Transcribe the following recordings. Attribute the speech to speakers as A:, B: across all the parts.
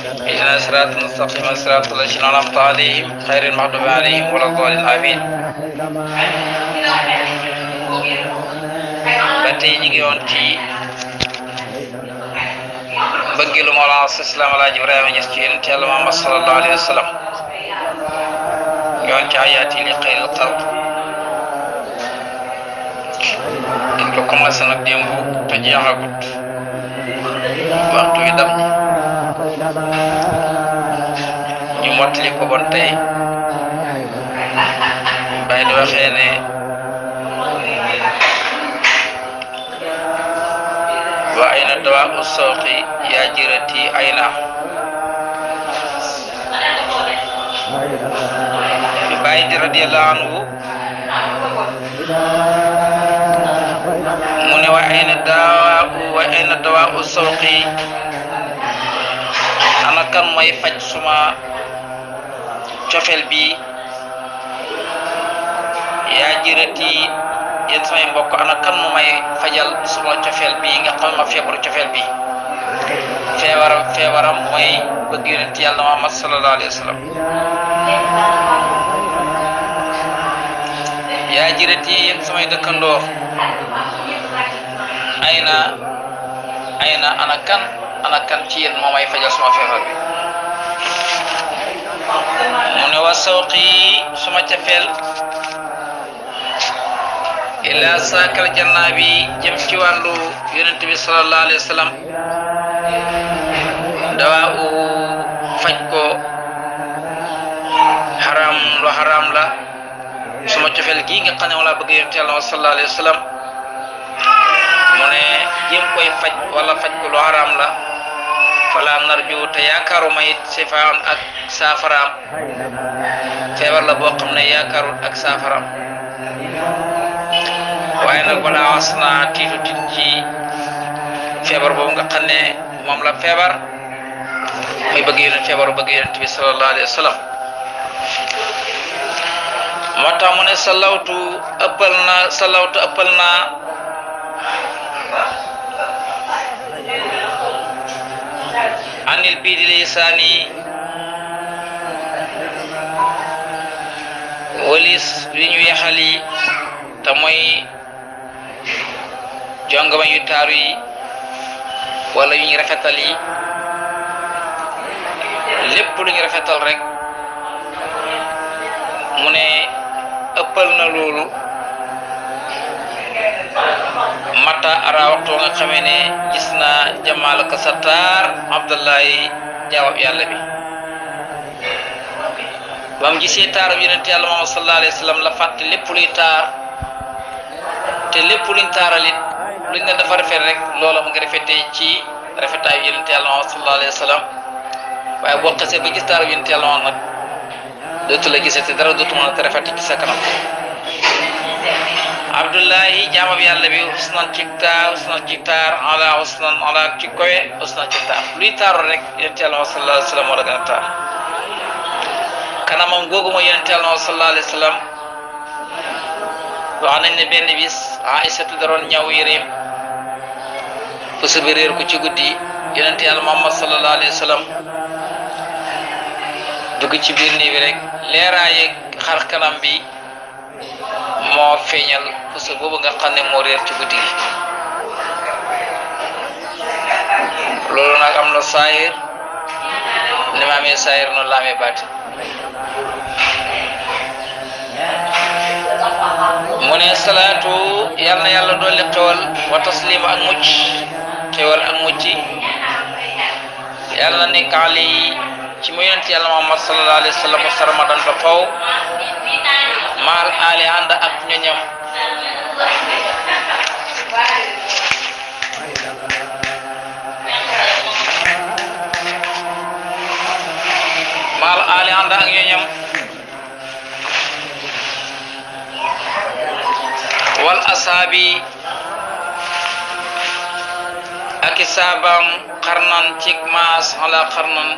A: اهدنا الصراط المستقيم صراط الذين أنعمت عليهم غير المغضوب عليهم ولا الضالين آمين. ba tey ñu ngi woon ci bëggeelu Mawlana Islaam Alaaji Ibrahima Ñas ci yonent Yàlla Muhammad sallallahu alayhi wa sallam ñu woon ci ayaati li xayril xalq dañ ko commencé nag démb te jeexagut waxtu wi dam ñu mottali ko bon tey bàyyi di waxee ne wa ayna dawaa sawqi yaa jirati ayna bi bàyyi di radiyallahu anhu mu ne wa ayna dawaa sawqi ana kan mooy faj suma cofeel bi yaa jirati yéen samay mbokk ana kan mu may fajal suma cofeel bi nga xam ma feebaru cofeel bi feebaram mooy bëgg yonent Yàlla Muhammad sallallahu alayhi wa sallam yaa jirati yéen samay dëkkandoo ayna ana kan ci yéen moo may fajal suma feebar bi mu ne wa sawqi suma cofeel ila saakal jannaabi jëm ci wàllu yonent bi sallallahu alayhi wa sallam dawaa u faj ko lu haram la suma cofeel gi nga xam ne wala bëgg yonent Yàlla sallallahu alayhi wa sallam mu ne jëm koy faj wala faj ko lu haram la fala narju te yaakaaruma it sifaan ak saafaraam feebar la boo xam ne yaakaarut ak saafaraam waaye nag balaa was naa tiitu tit ci feebar boobu nga xam ne moom la feebar muy bëgg yonent bi sallallahu alayhi wa sallam moo tax mu ne salawtu ëppal naa anil bii di lisaani walis li ñu yaxali te mooy jongama yu taaru yi wala yu ñu rafetal yi lépp lu ñu rafetal rek mu ne ëppal na loolu mata ara waxtu nga xamee ne gis naa jamaal ka sa taar Abdullahi jaawab yàlla bi ba mu gisee taaram yonent Yàlla Muhammad sallallahu alayhi wa sallam la fàtte lépp luy taar te lépp luñ taaralit luñ ne dafa rafet rek loola mu ngi rafetee ci rafetaayu yonent Yàlla Muhammad sallallahu alayhi wa sallam waaye boo xasee ba gis taaram yonent Yàlla Muhammad nag dootu la gisee te dara dootu mën a rafet ci sa kanam Abdullahi jaamab yàlla bi husnan ci taar ala husnan ala ci kowe husnan ci taar luy taaru rek yonent Yàlla Muhammad sallallahu alayhi wa sallam moo la gën a taar kanamam googu mooy yonent Yàlla Muhammad sallallahu alayhi wa sallam wax nañ ne benn bis Aïsatu daroon ñaw yéreem puso bi réer ko ci guddi yonent Yàlla Muhammad sallallahu alayhi wa sallam dugg ci biir néeg bi rek leeraaye xar kanam bi moo feeñal puso boobu nga xam ne moo réer ci guddi gi loolu nag am na saahir ni ma amee saahir noonu la amee baati mu ne salaatu yal na yàlla dolli xewal wa tasliim ak mucc xewal ak mucc yàlla na nekk ali ci mu yonent Yàlla Muhammad sallallahu alayhi wa sallam sarmadan ba faw maal ali ànd ak ñoñam wal asaabi ak i saabam xarnan cig maas ala xarnan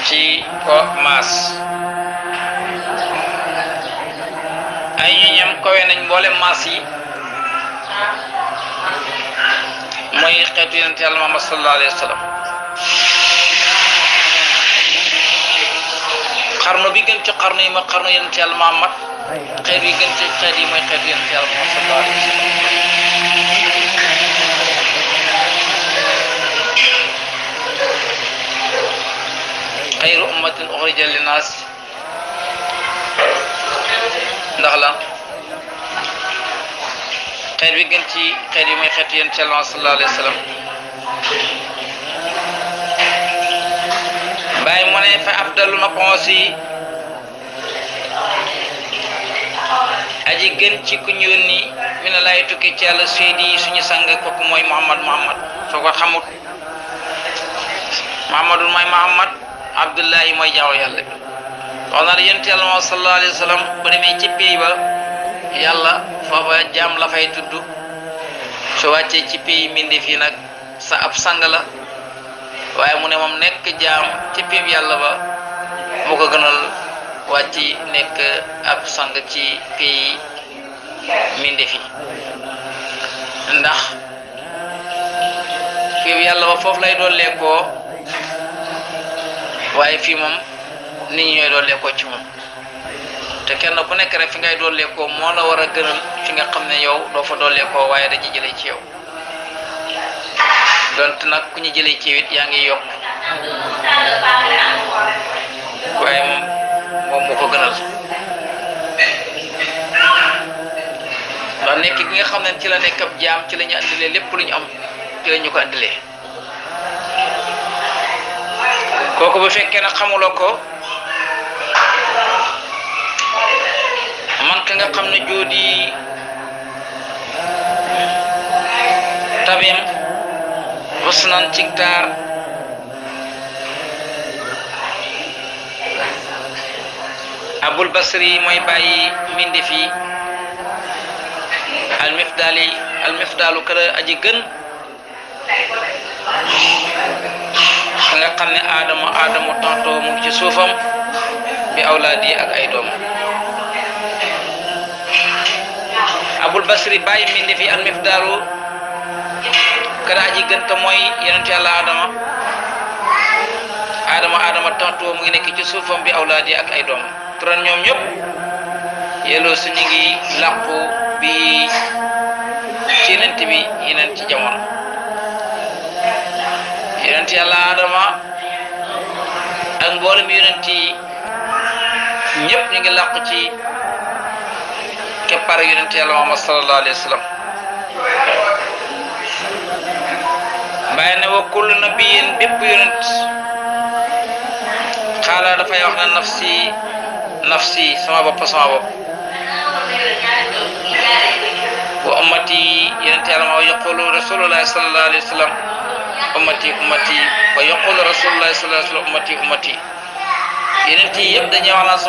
A: ci ko maas ay ñoñam kawe nañ mboolem maas yi mooy mooy xeetu yonent yàlla Muhammad sallallahu alayhi wa sallam xarnu bi gën ci xarnu yi ma xarnu yonent yàlla Muhammad xeet bi gën ci xeet yi mooy xeetu yonent yàlla Muhammad sallallahu alayhi wa sallam xayru ummatin uxrijat linnaas ndax la xeet bi gën ci xeet yi mooy xeetu yonent yàlla Muhammad sallallahu alayhi wa sallam Baay mu ne fa afdalu mab'uusi aji gën ci ku ñu yónni mi ne laay tukki ci yàlla seydi suñu sang kooku mooy Muhammad soo ko xamut Muhammadul mooy Muhammad Abdullahi mooy jaaw yàlla bi wax na la yonent yàlla Muhammad sallallahu alayhi wa sallam bu demee ci pays ba yàlla foofa jaam la fay tudd su wàccee ci pays mbindi fii nag sa ab sang la waaye mu ne moom nekk jaam ci pays yàlla ba moo ko gënal wàcc nekk ab sang ci pays mbindi fi ndax pays yàlla ba foofu lay doon lekkoo waaye fii moom nit ñi ñooy doon lekkoo ci moom te kenn ku nekk rek fi ngay doon lekkoo moo la war a gënal fi nga xam ne yow doo fa doon lekkoo waaye dañuy jëlee ci yow donte nag ku ñu jëlee ci wit yaa ngi yokk waaye moom moo ko gënal ndax nekk gi nga xam ne ci la nekk ab jaam ci la ñu andilee lépp lu ñu am ci la ñu ko andilee kooku bu fekkee nag xamuloo ko man ka nga xam ne joodi tabim husnan ci taar Abul Basri mooy bàyyi mbindi fi almifdaalu kër aji gën nga xam ne aadamu tantôt mu ngi ci suufam bi awlaadi ak ay doom Abul Basri bàyyi mbindi fi almifdaalu kër aji gën te mooy yonent yàlla aadama tantôt mu ngi nekk ci suufam bi awlaadi ak ay doom turan ñoom ñëpp yelloo su ñu ngi làqu bi ci yonent bi yeneen ci jamono yonent yàlla Adama ak mboolem yonent yi ñëpp ñu ngi làqu ci keppaar yonent yàlla Muhammad sallallahu alayhi wa sallam bàyyi ne wa kullu nabiyin bépp yonent xaala dafay wax na nafsi sama bopp wa ummati yonent yàlla ma yaqulu rasulullahi sallallahu alayhi wa sallam ummati wa yaqulu rasulullahi sallallahu alayhi wa sallam ummati yonent yi yëpp dañuy wax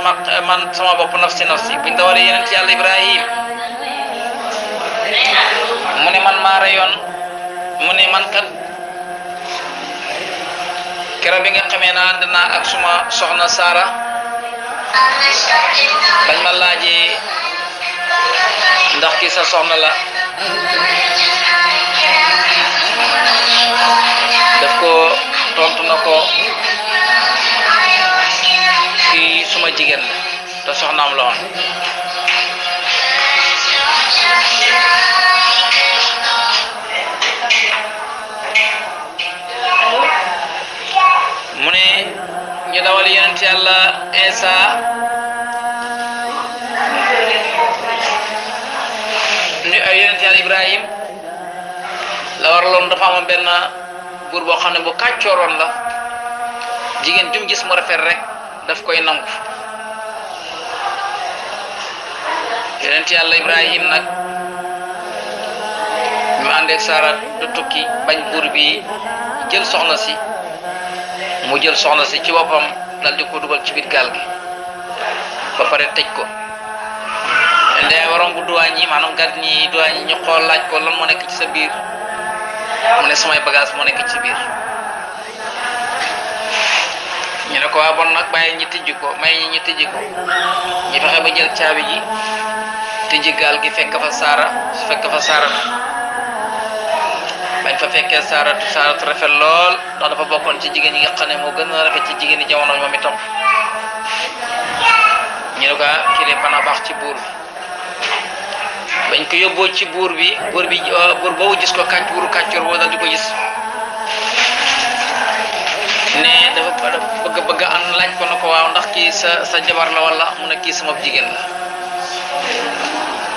A: naan sama bopp nafsi buñ da waree yonent yàlla Ibrahim mu ne man maa reyoon mu ne man kat keroog bi nga xamee naa ànd naa ak suma soxna Saara bañ ma laajee ndax kii sa soxna la daf ko tontu na ko kii suma jigéen la te soxnaam la woon mu ne ñu dawal yonent yàlla Isa yonent yàlla Ibrahim la waraloon dafa amoon benn buur boo xam ne bu kàccooroon la jigéen jum gis mu rafet rek daf koy nangu yonent yàlla Ibrahim nag mu àndeeg Saara du tukki bañ buur bi jël soxna si mu jël soxna si ci boppam dal di ko dugal ci biir gaal gi ba pare tëj ko ndey waroon bu duwaañ yi maanaam gardien yi duwaañ yi ñu xool laaj ko lan moo nekk ci sa biir mu ne samay bagage moo nekk ci biir ñu ne ko waa bon nag bàyyi ñi tijji ko may ñi ñu tijji ko ñu fexe ba jël caabi ji tijji gaal gi fekk fa saara bañ fa fekkee saaratu rafet lool ndax dafa bokkoon ci jigéen ñi nga xam ne moo gën a rafet ci jigéen ñi jamono moom itam ñu ne ko kii de bana baax ci buur bi bañ ko yóbboo ci buur boobu gis ko buuru kàccoor boo dal di ko gis ne dafa bëgg an laaj ko na ko waaw ndax kii sa jabar la wala mu ne kii sama jigéen la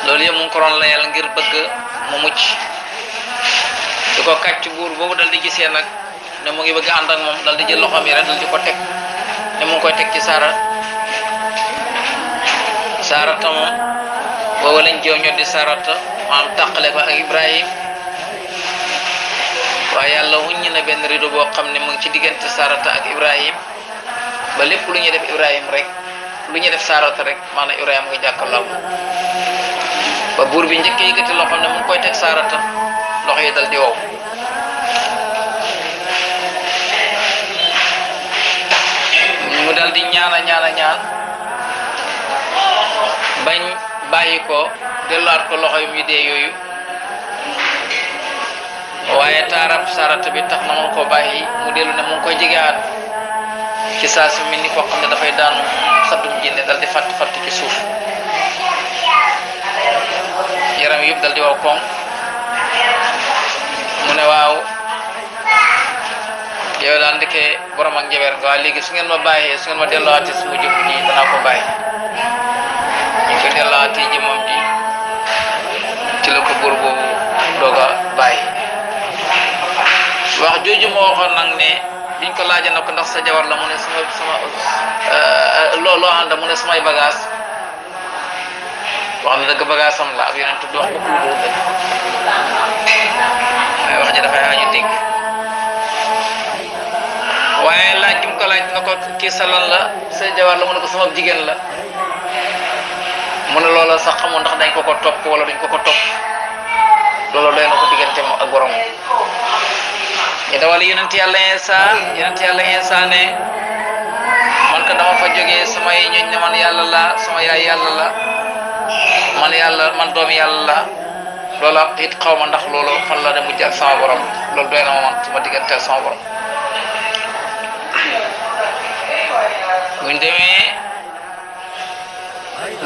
A: loolu yëpp mu ngi ko doon layal ngir bëgg mu mucc di ko kàcc buur boobu dal di gisee nag ne mu ngi bëgg ànd ak moom dal di jël loxoom yi rek dal di ko teg ne mu ngi koy teg ci Saarata moom boobu lañ jiw ñoo di Saarata maam tàqale ko ak Ibrahim waaye yàlla wuññi na benn rido boo xam ne mu ngi ci diggante Saarata ak Ibrahim ba lépp lu ñuy def Ibrahim rek lu ñuy def Saarata rek maanaam Ibrahim nga jàkkaarloo ba buur bi njëkk yëkkati loxoom ne mu ngi koy teg Saarata loxo yi dal di wow mu dal di ñaan bañ bàyyi ko delluwaat ko loxo yu muy dee yooyu waaye taarab Saarata bi tax na mu ko bàyyi mu dellu ne mu ngi koy jegewaat ci saa si mel ni koo xam ne dafay daanu xaddum jinne dal di fatt ci suuf yaram yëpp dal di wow koŋ mu ne waaw yow daal ndeke borom ak njabeer nga waaye léegi su ngeen ma bàyyee su ngeen ma delluwaatee su ma jëf ji danaa ko bàyyi ñu ko delluwaatee ji moom ji ci la ko buur boobu doog a bàyyi wax jooju moo waxoon nag ne biñ ko laaja na ko ndax sa jabar la mu ne sama looloo ànd mu ne samay bagage wax na dëgg bagage am la ab yeneen tudd wax ko ku dul dëgg waaye wax ji dafay xaaju dégg waaye laaj gi mu ko laaj na ko kii sa lan la sa jabar la mu ne ko sama jigéen la mu ne loola sax xamul ndax dañ ko topp wala duñ ko topp loolu doy na ko diggante moom ak borom ñu dawal yonent yàlla Iisaa ne man ka dama fa jógee samay ñoñ ne man yàlla la sama yaay yàlla la man doomi yàlla la loola it xaw ma ndax loolu fan la de mujj ak sama borom loolu doy na ma man sama diggante ak sama borom buñ demee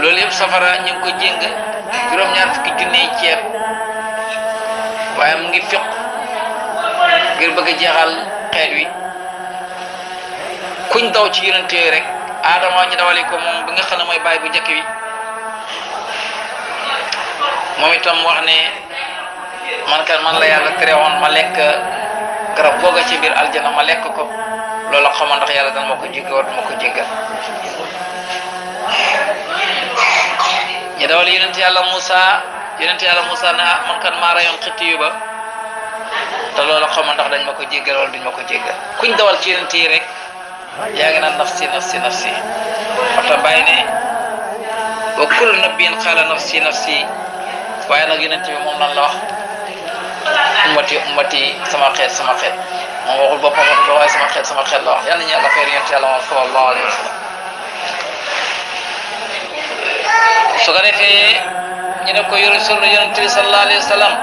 A: loolu yëpp safara ñu ngi ko jéng juróom-ñaar fukki junne ceeb waaye mu ngi fiq ngir bëgg a jeexal xeet wi kuñ daw ci yonent yooyu rek Aadama ñu dawali ko moom bi nga xam ne mooy baay bu njëkk wi moom itam wax ne man la yàlla tere woon ma lekk garab googa ci biir aljana ma lekk ko loolu xamoon ndax yàlla dana ma ko jéggal war ma ko jéggal ñu dawal yonent yàlla Moussa ne man kan maa rayoon xitti yu ba te loolu xamoon ndax dañ ma ko jéggal wala duñ ma ko jéggal kuñ dawal ci yonent yi rek yaa ngi naan nafsi wata bàyyi ne wa kullu nabiyyin qaala nafsi waaye nag yonent bi moom lan la wax ummati sama xeet moom waxul boppam waxul waaye sama xeet la wax yal nañu yàlla xeer yonent yàlla moom sallallahu alayhi wa sallam su ko defee ñu ne ko yonent bi sallallahu alayhi wa sallam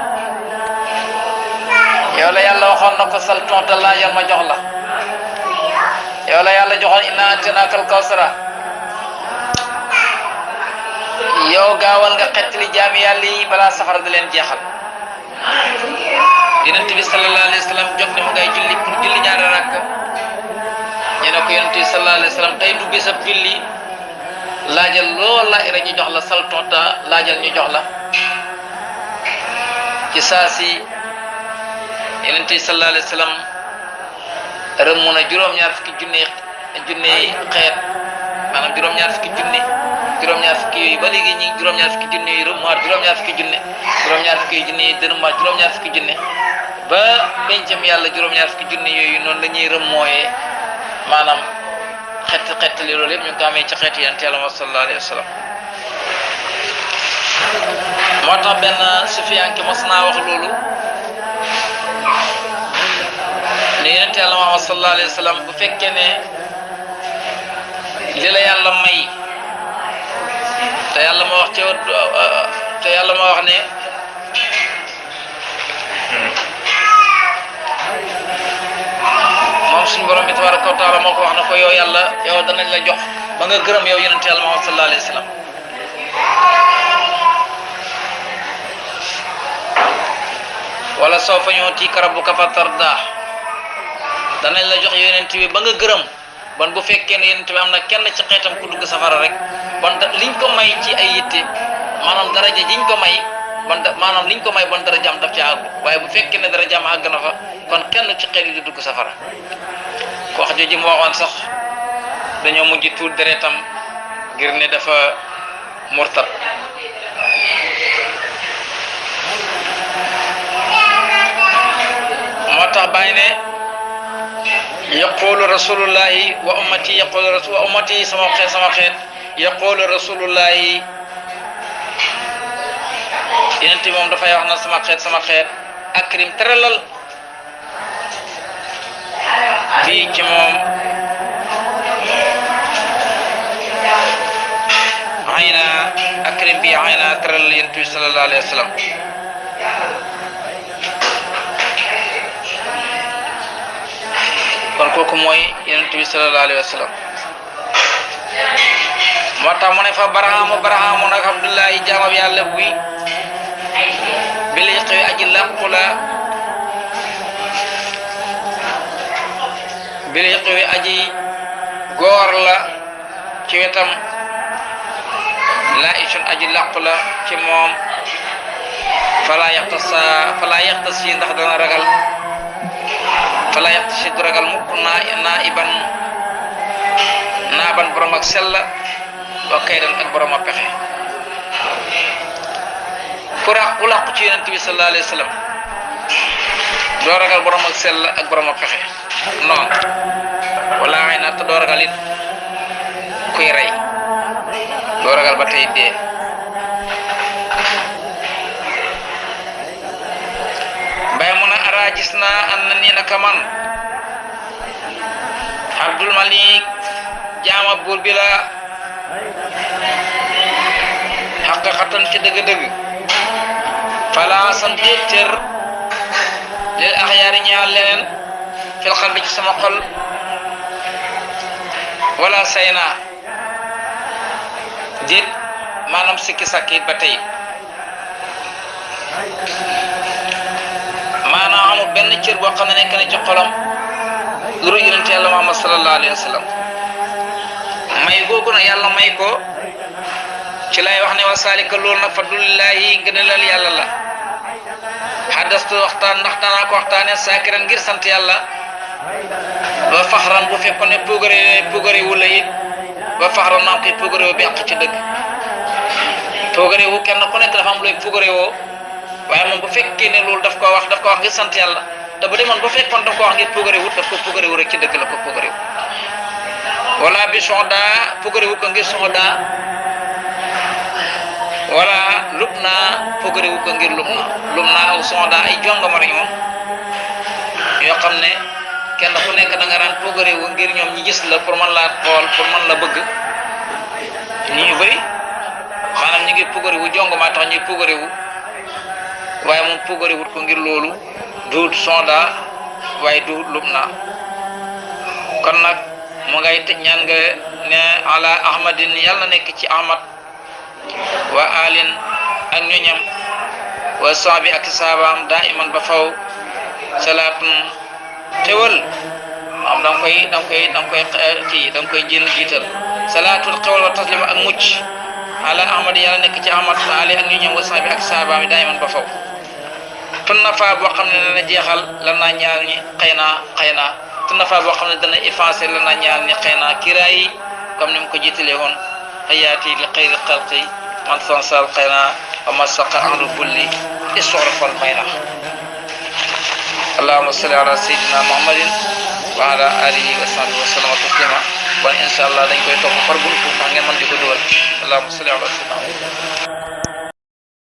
A: yow la yàlla waxoon na ko sal tonta laajal ma jox la yow la yàlla joxoon inna a'taynaakal kawsara yow gaawal nga xettali jaami yàlla yi balaa safara di leen jeexal yonent bi sallallahu alayhi wa sallam jóg ne mu ngay julli pour julli ñaari rakk ñu ne ko yonent bi sallallahu alayhi wa sallam tey du bisab julli laajal lool la ira ñu jox la sal tonta laajal ñu jox la ci saa si yonent bi sallallahu alayhi wa sallam rëmm na juróom-ñaar fukki junne xeet maanaam juróom-ñaar fukki yooyu ba léegi ñi juróom-ñaar fukki junne yi rëmmaat juróom-ñaar fukki junne yi dërëmaat juróom-ñaar fukki junne ba pencam yàlla juróom-ñaar fukki junne yooyu noonu la ñuy rëmmooyee maanaam xettali loolu yëpp ñu ngi ko amee ci xeetu yonent Yàlla sallallahu alayhi wa sallam moo tax benn sufiyanke mos naa wax loolu ne yonent Yàlla Muhammad sallallahu alayhi wa sallam bu fekkee ne li la yàlla may te yàlla ma wax ne borom bi tabaraka wa taala moo ko wax na ko yow yàlla yow danañ la jox ba nga gërëm yow yonent yàlla Muhammad sallallahu alayhi wa sallam wala sawfa yu'tika rabbuka fatarda danañ la jox yonent bi ba nga gërëm ban bu fekkee ne yonent bi am na kenn ci xeetam ku dugg safara rek bon liñ ko may ci ay yitte maanaam daraja jiñ ko may maanaam liñ ko may bon darajaam daf ci àggu waaye bu fekkee ne darajaam àgg na fa kon kenn ci xeet yi du dugg safara wax jooju mu waxoon sax dañoo mujj tuur deretam ngir ne dafa murtad moo tax bàyyi ne yaqulu rasulullahi wa ummati wa ummati sama xeet yaqulu rasulullahi yenente moom dafay wax na sama xeet akrim teralal fii ci moom ayna akrim bi ayna teralal yenente bi sallallahu alayhi wa sallam kon kooku mooy yonent bi sallallahu alayhi wa sallam moo tax mu ne fa barahaamu nag abdullahi jaamab yàlla buy biliq wi aji làqu la biliq wi aji góor la ci wetam laa isun aji làqu la ci moom fala yaxtasi ndax dana ragal fala yaxtasi du ragal mukk naaban borom ak sell wa kaydan ak borom a pexe ku làqu ci yonent bi sallallahu alayhi wa sallam doo ragal borom ak sell ak borom a pexe non wala ay na te doo ragal it kuy rey doo ragal ba tey dee mbay mun a ara gis naa an na nii naka man Abdul Malik jaama buur bi la xaqiqatan ci dëgg-dëgg fala san déet cër lil axyaari ñaal leneen fil xalbi ci sama xol wala sayna déet maanaam sikki sakki ba tey maanaam amul benn cër boo xam ne nekk na ci xolam lu dul yonent yàlla Muhammad sallallahu alayhi wa sallam may googu na yàlla may ko ci lay wax ne wa saalika loolu nag fadlullahi ngënalal yàlla la xadastu waxtaan ndax danaa ko waxtaane saakiran ngir sant yàlla ba faxran bu fekkoon ne pugare wu la it ba faxran maa ngi koy pugare woo bi àq ci dëgg pugare wu kenn ku nekk dafa am looy pugare woo waaye moom bu fekkee ne loolu daf ko wax ngir sant yàlla te bu demoon bu fekkoon daf ko wax ngir pugare wut daf ko pugare wu rek ci dëgg la ko pugare wu wala bi soxda pugare wu ko ngir soxda wala lub naa pugare wu ko ngir lub naa aw soxda ay jongama lañu moom yoo xam ne kenn ku nekk da nga daan pugare wu ngir ñoom ñi gis la pour mën laa xool pour mën la bëgg ñu bëri maanaam ñu ngi pugare wu jongama tax ñuy pugare wu waaye moom pugare wut ko ngir loolu duut sonda waaye duut lub naa kon nag mu ngay tëj ñaan nga ne ala ahmadin yàlla nekk ci ahmad wa alin ak ñoñam wa sahbi ak saabaam daa iman ba faw salaatun xewal am da nga koy jiital salaatul xewal wa taslima ak mucc ala ahmad yàlla nekk ci ahmad wa ali ak ñoñam wa sahbi ak saabaam daa iman ba faw tun nafa boo xam ne dana jeexal lan naa ñaar ñi xëy naa tun nafa boo xam ne dana effacé lan naa ñaar ñi xëy naa kiraayi comme ni mu ko jiitalee woon hayaati li xayri xalqi man sansal xëy naa wa masaqa amru bulli isorfal may na allahumma salli ala sayyidina muhammadin wa ala alihi wa sahbihi wa sallama taslima bon insha allah dañ koy topp par buntu ndax ngeen mën di ko dugal allahumma salli ala sayyidina